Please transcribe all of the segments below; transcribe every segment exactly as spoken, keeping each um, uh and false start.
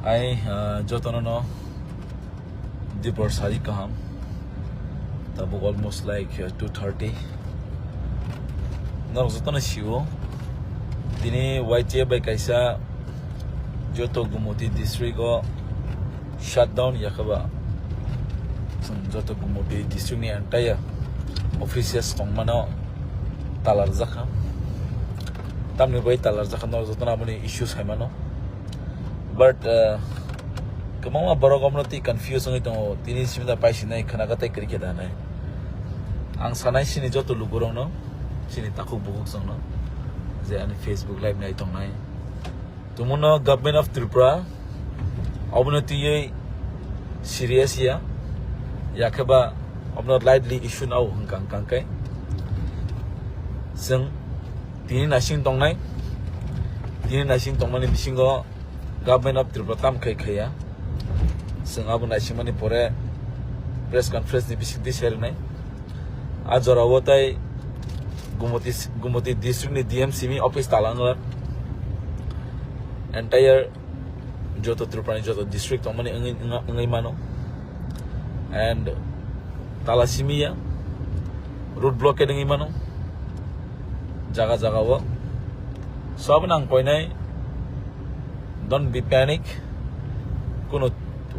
Hai, ah, jotono no dipor sari kaham. Tabuk almost like, uh, two thirty. Norok jotono sio. Tini Y T F bai kaisa joto Gumoti district o shutdown yakhaba. Chwng joto Gumoti district ni entire offices tongmano talarjakha. Tamni bai talarjakha norok jotono aboni issue saimano. But, uh, kwbangma borok omono twi confuse wngwi tongo, tini simi da paisinai khwnaga tei kwrwi khe da hinwi. Ang sanai sini joto lukurokno, sini takhuk bukhuk chwngno, je ani Facebook live nai tongnai. Tumuno Government of Tripura obono twiwi serious ya, yakheba obono lightly issue nao hwnkha hwnkha khe. Chwng tini naising tongnai, tini naising tongmani bisingo Government of Tripura tam khai khaiya. Chwng abo naisingmani pore press conference ni bisingtwi serwnai. A jorao tai Gumoti, Gumoti district ni D M simi office talang lar. Entire joto Tripura ni joto district tongmani wngwi, wngwi mano. And tala simi ya, road blockade wngwi mano jaga jaga o. So, abono ang koinai, don't be panic, kuno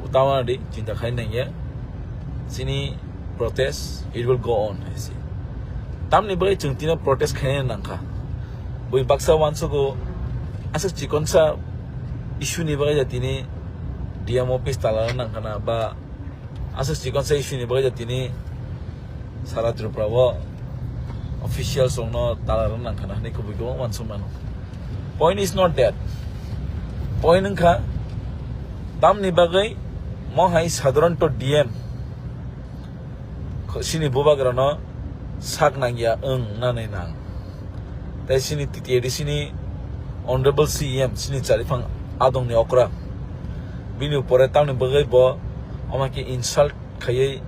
utawana di, chinta khai nangya. Chini protest, it will go on, hai se. Tamni bagwi chwng tino protest khaina nangkha. Bui baksa wansugo, aswk chikonsa issue ni bagwi ja tini D M office talana nangkhana ba aswk chikonsa issue ni bagwi ja tini sara Tripura o officials rokno tala rwna nangkha na hinwi kubui kwbangma uansuk mano. Point is not that. Point wngkha tamni bagwi mo hai sadharanto D M kho-, sini bubagrano sak nangya wng nanai nang. Tei sini T T A D C ni Honorable C E M, sini chariphang adongni okra. Bini upore tamni bagwi bo omo khe insult khaiwi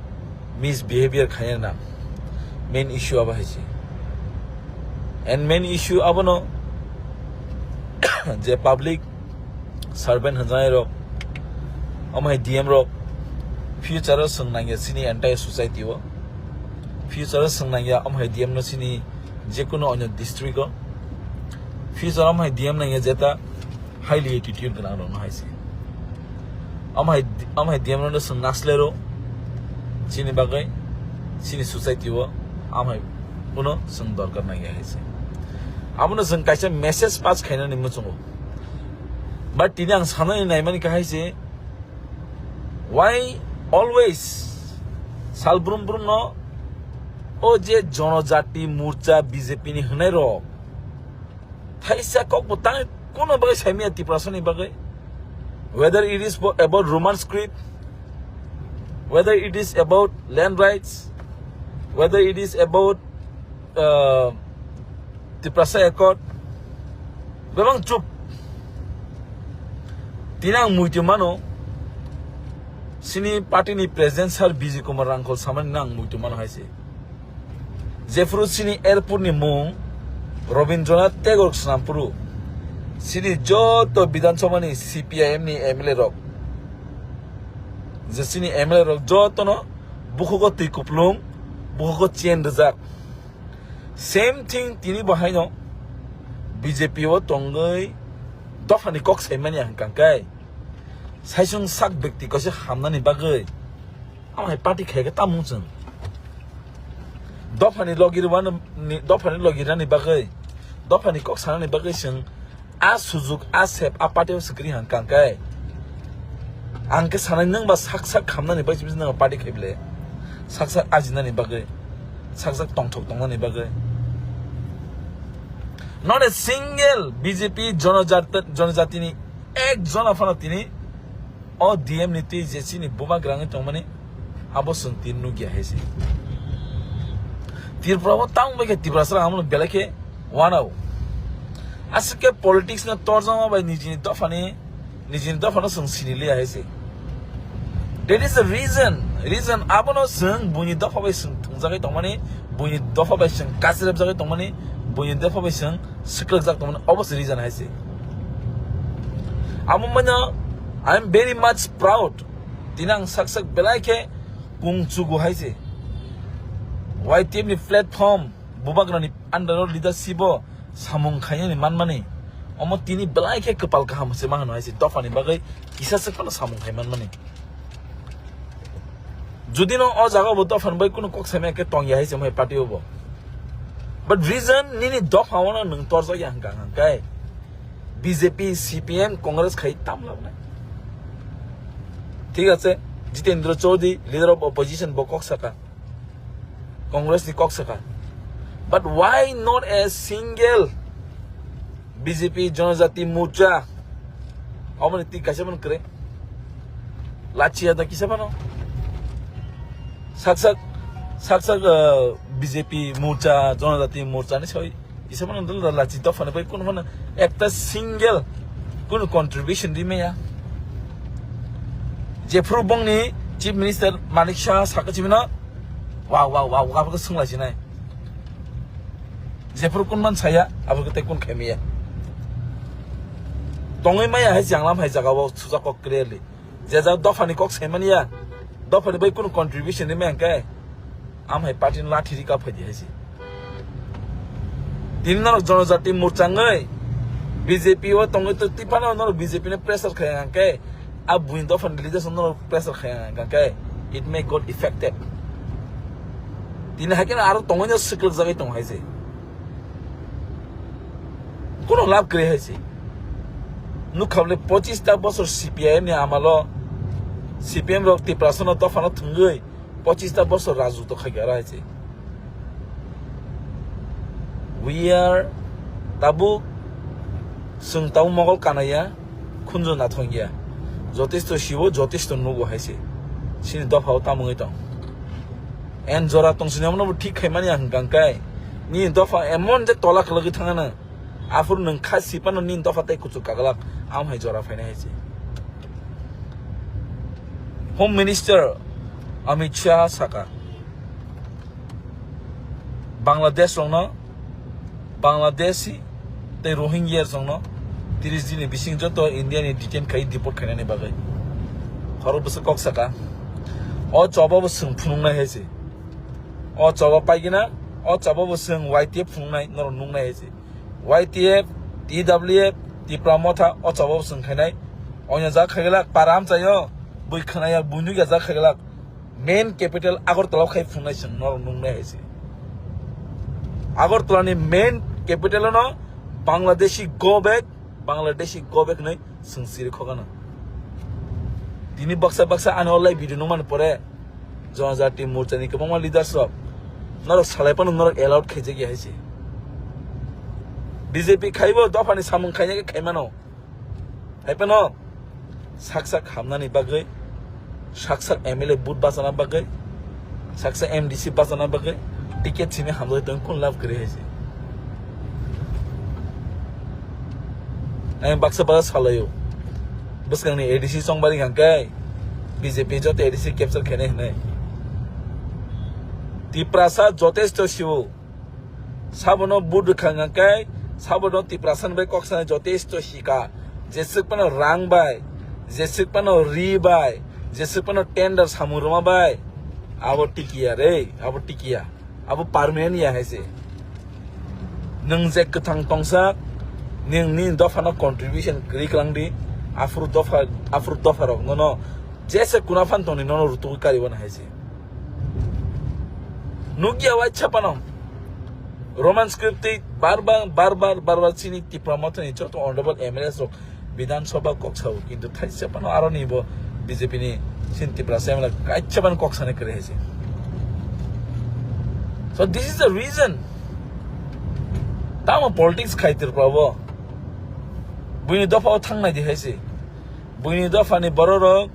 misbehavior khaina na main issue abo hai se. And main issue abono je public servant hwnjanai rok, omo hai D M rok, future o swng nangya chini entire society o. Future o swng nangya omo hai D M no chini jekunu onyo district o. Future omo hai D M nangya jeta highly attitude gwnang rokno hai se. Omo hai, omo hai D M rokno swng naslero chini bagwi, chini society o omo hai uno swng dorkar nangya hai se. Abono swng kaisa message pass khainani muchungo. But tini ang sanani naimani kha hai se, why always sal brum brum no o je Jonojati Morcha B J P ni hwnai rok thaisa kok bo tang kuno bagwi saimaya Tiprasani bagwi, whether it is bo-, about Roman script, whether it is about land rights, whether it is about, uh, Tiprasa Accord, bebang chup. Tini ang muitu mano, sini party ni president sir Bijay Kumar Rangkhol samani ang muitu mano hai se. Jephuru sini airport ni mung Rabindranath Tagore Snampuru, sini joto Bidhan Sabha ni C P I M ni M L A rok, je sini M L A rok jotono bukhugo twi kuplung, bukhugo chain rijak. Same thing tini bo haino B J P o tongwi dophani kok saimani ang hwnkha khe, saisung sak bekti kaisa hamnani bagwi omo hai party khaikhe tamung chwng. Dophani logi rwani, dophani logi rani bagwi, dophani kok sanani bagwi chwng a sujuk, a sep, a party o swkri hang kang kai. Ang khe sanai nwng ba sak sak khamnani bagwi se nang party khai bile. Sak sak ajinani bagwi, sak sak tongthok tongnani bagwi. Not a single B J P jonojat-, jonojatini ek jona phano tini o D M ni twi je chini buma grangwi tongmani, abo chwng tin nukya hai se. Tripura o tang bai khe Tiprasa rang amo belai khe wanao. Aswk khe politics no torjama bai nijini dophani, nijini dophano chwng sini liya hai se. That is the reason, reason abono chwng buini dopha bai chwng thwngjagwi tongmani, buini dopha bai chwng kasirapjagwi tongmani, buini dopha bai chwng swkrakjak tongmani, obo se reason hai se. Amo mano I am very much proud. Tini ang sak sak belai khe kung chugu hai se. Y T F ni platform, bubagrani under o leadership o samung khainani manmani. Omo tini belai khe kwpal kaham se ma hano hai se, dophani bagwi kisa se phano samung khai manmani. Judi no o jaga bo dophani bai kunu kok saimaya khe tongya hai se mai party o bo. But reason nini dopha o no nwng torjak ya hwnkha hwnkhe B J P, C P M, Congress khai tam labnai. Thik ache, Jitendra Chaudhary, leader of opposition, bo kok saka. Congress ni kok saka. But why not a single B J P Janajati Morcha? How many thing kaisa man kre? Lachi ada kisa mano. Sak sak, sak sak, uh, B J P Morcha, Janajati Morcha ni soi. Kisa mano dal dal lachi dophani bai kun mano ekta single kun contribution di meya. Jephru bongni Chief Minister Manik Saha saka chimino. Wow, wow, wow, wow, wow, sungla sinai. Jephru kun man saya, abo kete kun khemiya. Tongwi maya hai janglam hai jaga o suja kok clearly. Je jaga dophani kok saimani ya, dophani bai kunu contribution ni maya hwnkhe, am hai party ni lathi rika phaidi hai se. Tini norok Janajati Morcha wngwi B J P o tongwi to tipano norok B J P ni pressure khaya hwnkhe, a buini dophani leaders no norok pressure khaya hwnkhe, it may got effective. Tini hai kheno aro tongwi no swklwk jagwi tong hai se. Kuno lab kwrwi hai se. Nukha bole pochis ta bosor C P I M ni amalo C P M rok Tiprasa no dophano thwngwi pochis ta bosor rajutw khai kha hai se. We are tabuk, chwng tabuk mogol kanaya, khunju nathong ya. Jotesto sibo, jotesto nugo hai se. Sini dopha o tamungwi tong. En jora tong sini omono bo thik khai mani ang hwnkha hwnkhe. Ni dopha emon je tola khwlagwi thangana. Aphuru nwng kha sipano nini dopha tei kuchuk kaglak, am hai jora phainai hai se. Home Minister Amit Shah saka, Bangladesh rokno, Bangladeshi tei Rohingya rokno tris din ni bising joto India ni detain khai deport khainani bagwi. Khorok bwswk kok saka. O choba bo chwng phunuknai hai se. O choba paigina, o choba bo chwng Y T F phunuknai, norok nuknai hai se. Y T F, T W F, Tipra Motha, o choba bo chwng khainai. Onya jak khaiglak, para amchaio, bui khwnaya, bui nukya jak khaiglak. Main capital Agartala khai phungnai chwng norok nuknai hai se. Agartala ni main capital no Bangladeshi go back, Bangladeshi go back hinwi chwng siri khokano. Tini baksa baksa ani o live video nukmani pore Janajati Morcha ni kwbangma leaders rok norok salai phano norok allowed khaijak ya hai se. B J P khaibo dophani samung khaina khe khaimano. Hai phano sak sak hamnani bagwi, sak sak M L A vote bachana bagwi, sak sak M D C bachana bagwi ticket simi hamjagwi tong kun lab kwrwi hai se. Ang baksa baksa salaio. Bwskangni A D C chongbari hwnkhe B J P joto A D C capture khainai hwnwi. Tiprasa jotesto siwo. Sabono vote rwkha hwnkhe, sabono Tiprasa ni bai kok sanai jotesto sika. Jeswk phano rang bai, jeswk phano ri bai, jeswk phano tender samung rwma bai. Abo tikiya re, abo tikiya. Abo permanent ya hai se. Nwng je kwthang tongsa, nwng nini dophano contribution kwrwi kwlang di, aphuru dopha, aphuru dopha rok nono jesa kuna phan tongni nono rutugwi kariwano hai se. Nukya waisa phano Roman script twi bar bar, bar bar, bar bar chini Tipra Mothani joto honorable M L As rok Bidhan Sabha kok sao, kintu thaisa phano aroni bo B J P ni sin Tipra se M L A kaisa phano kok sani kwrwi hai se. So this is the reason. Tamo politics khai Tripura bo. Buini dopha o thangnai di hai se. Buini dopha ni borok rok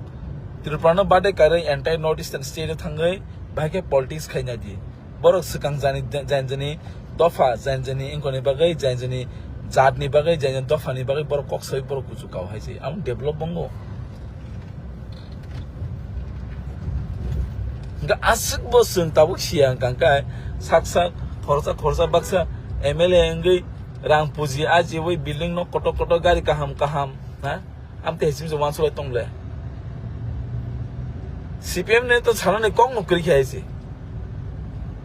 Tripura no bade karwi entire North Eastern state o thangwi bahai khe politics khaina di. Borok swkang jani, jani jani dopha, jani jani wngkoni bagwi, jani jani jat ni bagwi, jani jani dopha ni bagwi borok kok sawi borok kuchuk kao hai se. Amo develop bongo. Hingke aswk bo chwng tabuk siya hwnkha hwnkhe sak sak khoroksa khoroksa baksa M L A wngwi rang puji ajiwi building no kotor kotor gari kaham kaham, ha? Amte hisim se wansulai tong le. C P M ne to sanani kok no kri khai se.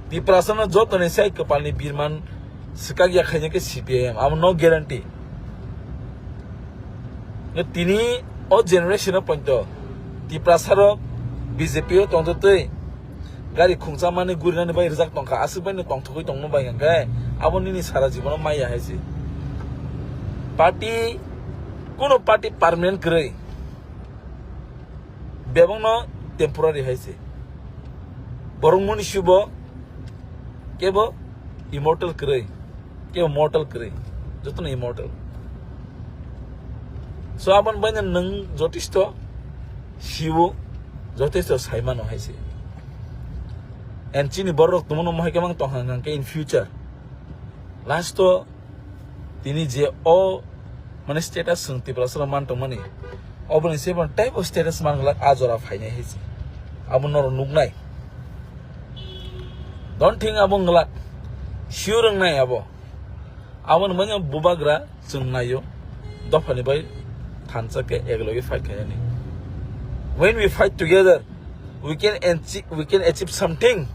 Tiprasa no joto ni sai kapal ni birman sikak ya khaina ke C P I M. Amo no guarantee. Nge tini o generation o ponto Tiprasa rok B J P o tongto tei gari khungsa mani gurinani bai rijak tongkha, aswk bai no tongthogwi tongno bai hwnkhe abo nini sara jibono maya hai se. Party, kuno party permanent kwrwi, bebakno temporary hai se. Borok muni sibo kebo immortal kwrwi, kebo mortal kwrwi, jotono immortal. So aboni baino nwng jotisto siwo, jotisto saimano hai se. And chini borok tongmano mohai khe mang tongkha hwnkhe in future. Last o tini je o mane status swng Tiprasa rok man tongmani, oboni se bon type of status man glak a jora phainai hai se. Abo norok nuknai. Don't think abo nglak. Sure wngnai abo. Aboni manya bubagra chwng naio. Dophani bai thansa khe eklogi fight khainani. When we fight together, we can achieve, we can achieve something.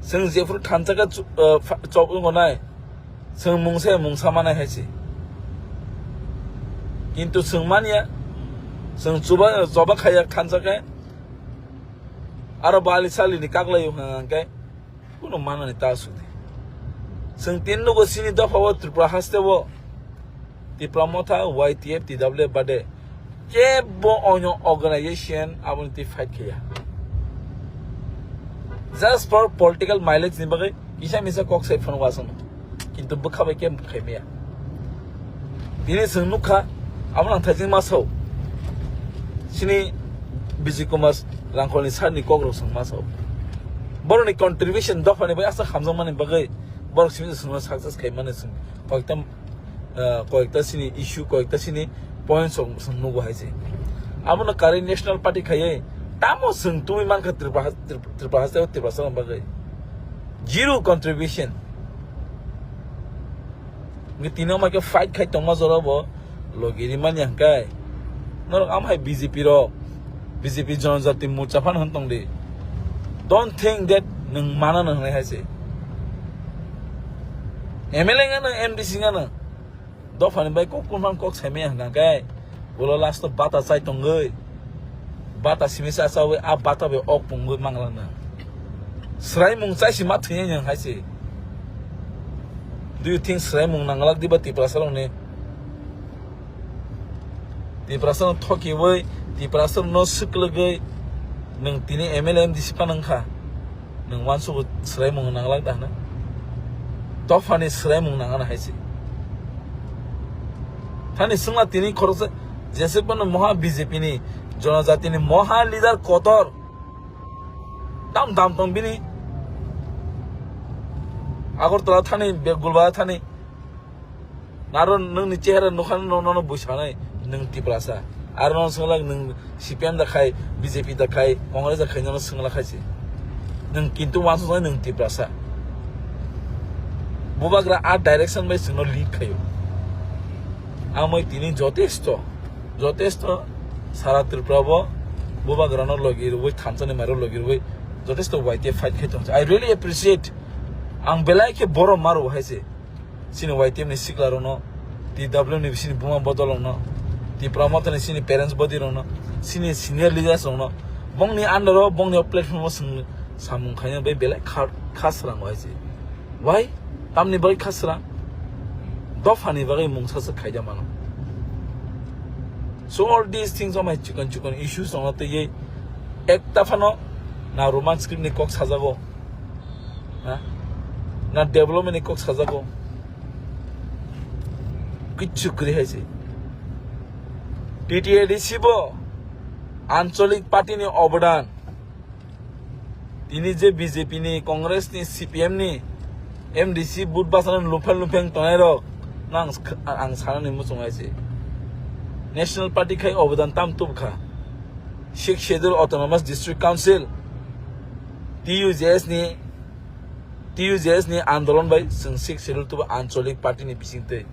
Chwng jephuru thansa khe chu-, uh, fa-, chop wngo nai. Chwng mungsa mungsa manai hai se. Kintu chwng manya, chwng chuba, choba khaiya thansa khe. Aro bali sali ni kaglai hwnkha hwnkhe kuno manani ta sudi. Chwng tin nugo sini dopha o Tripura haste o Tipra Motha, Y T F, T W F bade kebo onyo organization aboni twi fight khaiya. Just for political mileage ni bagwi kisa misa kok sai phano wasong. Kintu bwkha bai khe khaimaya. Tini chwng nukha, abo nang thaijing masao. Sini Bijay Kumar Rangkholni sir ni kok rok chwng masao. Borokni contribution dophani bai aswk hamjakmani bagwi borok simi chwngno success khaimani chwng koikta, ah, koikta sini issue, koikta sini points rok chwng nugo hai se. Abono kwrwi National Party khaiwi tamo chwng tubui mankha Tripura, Tripura haste o Tiprasa rok bagwi. Zero contribution. Ngi tino ma khe fight khai tongma jora bo logi ri mani hwnkhe. Norok am hai B J P rok, B J P Janajati Morcha phan hwn tong di. Don't think that nwng mana nang hai se. M L A ngano, M D C ngano. Dophani bai kok kunphang kok saimaya hwnkha khe, ulo last o bata chai tongwi, bata simi cha chawi, a bata bai ok pungwi manglak nang. Swraimung chai si ma thwinai nwng hai se. Do you think swraimung nanglak diba Tiprasa rokni? Tiprasa no thokiwi, Tiprasa no swklwgwi, nwng tini M L A M D C phan wngkha. Nwng uansugo swraimung nanglak da hwnwi? Dophani swraimung nangana hai se. Thani swngla tini khoroksa jeswk phano moha B J P ni, jonojati ni moha leader kotor. Tam dam tong bini. Agartala thani, Begulba thani. Naro nwngni chehra nukha no, nono bui sanai, nwng Tiprasa. Aro nono swnglak nwng C P M da khai, B J P da khai, Congress da khai, nono swnglak khai se. Nwng kintu uansuknai nwng Tiprasa. Bubagra a direction bai chwngno lead khaio. Amoi tini jotesto, jotesto sara Tripura bo bubagrano logi rwui, thansani mairo logi rwui, jotesto Y T F fight khai tongsa. I really appreciate. Ang belai khe borom maro hai se. Chini Y T F ni sikla rokno, T W ni chini buma bodol rokno, Tipra Motha ni chini parents body rokno, chini senior leaders rokno, bongni under o, bongni o platform o chwng samung khaina bai belai kha, kha srang hai se. Why? Tamni bagwi kha srang? Dophani bagwi mungsa se khaida mano. So all these things o mai chikon chikon issues rokno twiwi ekta phano na Roman script ni kok sajago. Ha? Na development ni kok sajago. Kichu kwrwi hai se. T T A D C bo ancholik party ni obodan. Tini je B J P ni, Congress ni, C P M ni, M D C vote bachana luphang luphang tongnai rok, nang ang sanani muchung hai se. National party khai obodan tam tubkha. Sixth Schedule Autonomous District Council, T U J S ni, T U J S ni andolon bai chwng Sixth Schedule tubu ancholik party ni bisingtwi.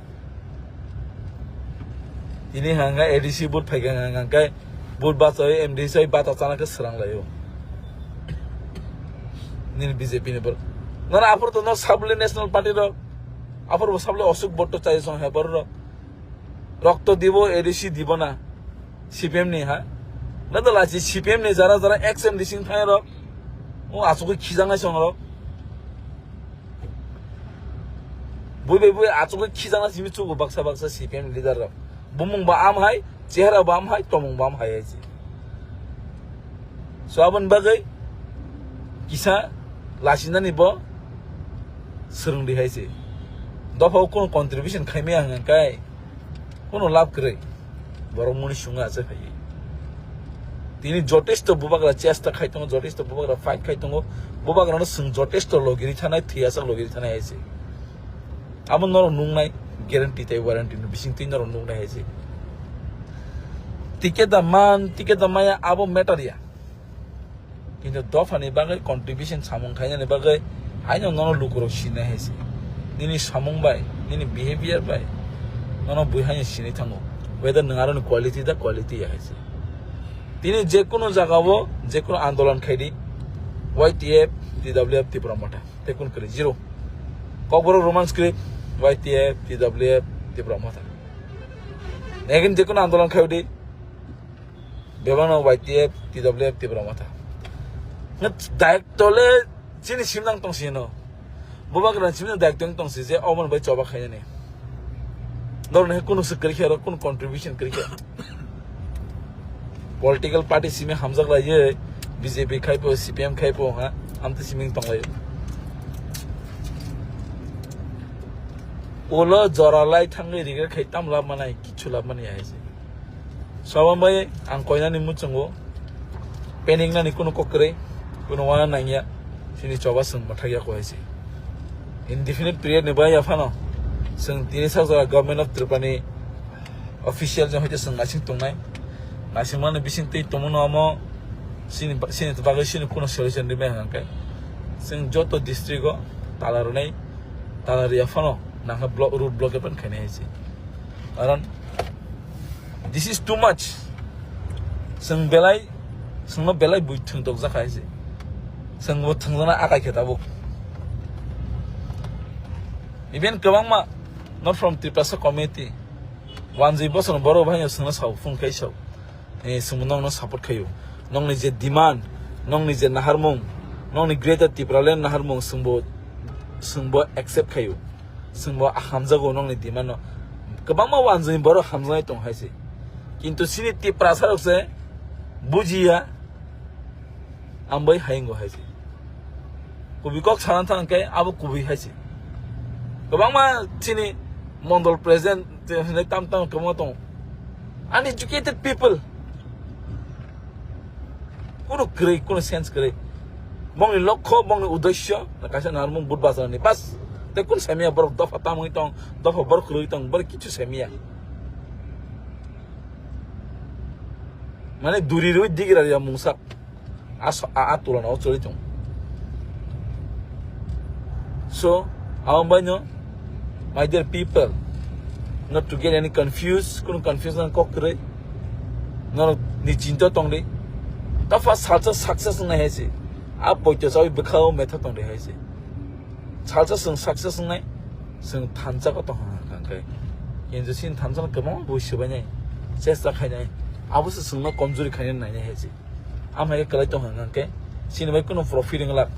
Tini hanga A D C vote phaikha hanga kai vote bachai M D C bata chana khe srang laio. Nini B J P ni bor. Nara apor to no sabule National Party rok. Apor bo sabule Ashok Bhotto chai song hai bor rok. Rokto dibo A D C dibo na. C P M ni ha. Na to lachi C P M ni jara jara ex M D C thai rok. O asugui khijang nai song rok. Bui bai bui achugwi khijana simi chugo baksa baksa C P M leader rok. Bumung ba am hai, chehra ba am hai, tomung ba am hai hai se. So aboni bagwi kisa lasinani bo swrwng di hai se. Dophao kono contribution khaimaya hwnka kai. Kono lab kwrwi. Borok muni sunga se phai. Tini jotesto bubagra chesta khai tongo, jotesto bubagra fight khai tongo. Bubagrano swng jotesto logiri thanai, thwiyasak logiri thanai hai se. Abo norok nuknai guarantee tei warranty no bising twi norok nuknai hai se. Ticket da man, ticket da maya abo matter ya. Kintu dophani bagwi contribution samung khainani bagwi haino nono lukurok sinai hai se. Nini samung bai, nini behavior bai nono bui haino sinai thango. Whether nwng aroni quality da quality ya hai se. Tini je kono jagao, je kono andolon khai di, Y T F, T W F, Tipra Motha. Tei kun kwrwi zero. Kokborok Roman script, Y T F, T W F, Tipra Motha. Again je kono andolon khai di, bebakno Y T F, T W F, Tipra Motha. Ngat daikto le chini simnang tong sino. Bubagra chini daikto tong si je omo bai choba khainani. Dorne kunu se kwrwi khe ro, kunu contribution kwrwi khe. Political party simi hamjak lai ye B J P khai po, C P M khai po ha, amte simi tong lai. Ulo jora lai thangwi regret khai tam lab manai, kichu lab mani hai se. Sobo bai ang koinani muchungo panic nani kunu kok kwrwi, kunu wana nangya, sini choba swng mathak ya koi se. Indefinite period ni bai ya phano swng tini sak jora Government of Tripura ni official jong hoite swng naising tongnai. Naising mani bising twi tongmano amo sini, sini bagwi sini kunu solution rimai hwnkhe swng joto district o tala rwnai, tala riya phano nangkha block, road block epan khainai hai se. Karon this is too much. Swng belai, swngno belai bui thwng tokjak hai se. Swngbo thwngjana akai khe tabuk. Even kwbangma not from Tiprasa community, wanjwi bosor borok bai swngno sao, phone khai sao. Eh, swngbo nokno support khaio. Nokni je demand, nokni je naharmung, nokni Greater Tipraland naharmung swngbo, swngbo accept khaio. Swngbo hamjago nokni demand no. Kwbangma wanjwi borok hamjaknai tong hai se. Kintu sini Tiprasa rok se bujiya, ang bai hayungo hai se. Kubui kok sana thang khe abo kubui hai se. Kwbangma sini mondol president hinwi tam tam kwbangma tong. Uneducated people. Kunu kwrwi, kunu sense kwrwi. Bongni lokho, bongni uddesyo, kaisa narmung but bachani. Bas, tei kun semiya borok dopha tamwi tong, dopha borok kwrwi tong, borok kichu semiya. Mane duri rwi digira ya mungsa. A so-, a, a tulana o choli tong. So, abo bai no, my dear people, not to get any confused, kunu confusion kok kwrwi. Norok ni chinta tong di. Dopha salsa success wngnai hai se. A poito chawi bwkhao metha tong di hai se. Salsa swng success wngnai, swng thansa ko tong hang khe. Kintu sini thansa no kwbangma bui swbainai, chesta khainai. Abo se swngno komjuri khainai nainai hai se. Amhai kwlai tong hang khe, sini bai kunu profit wng lak.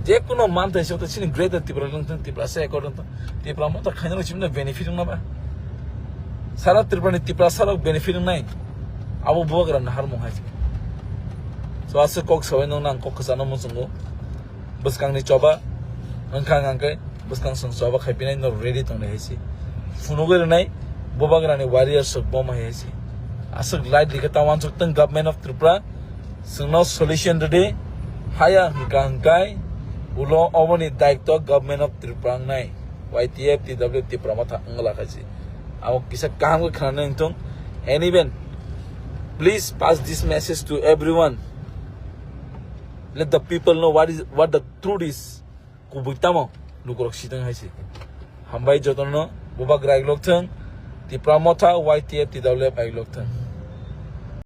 Je kunu manthai se to sini Greater Tipraland wng thung, Tiprasa accord wng thung, Tipra Motha khainai rok sini benefit wng na ba. Sara Tripura ni Tiprasa rok benefit wng nai. Abo bubagra naharmung hai se. So aswk kok sabai nung nang kok kwchano muchungo. Bwskangni choba wngkha hwnkhe bwskang swng choba khaipinai norok ready tongnai hai se. Phunugwi rwnai bubagrani warriors rok boma hai se. Aswk light rikhe ta uansuk tong Government of Tripura. Chwngno solution rwdi, haya hwnkha hwnkhe ulo oboni daitw Government of Tripura wngnai, Y T F, T W F, Tipra Motha wngla khaisi. Abo kisa kaham khe khwnanai wngthung. And even, please pass this message to everyone. Let the people know what is, what the truth is. Kubui tamo lukurok sitwng hai se. Hambai jotono bubagra iglok thung, Tipra Motha, Y T F, T W F, Ayuk Lokthang.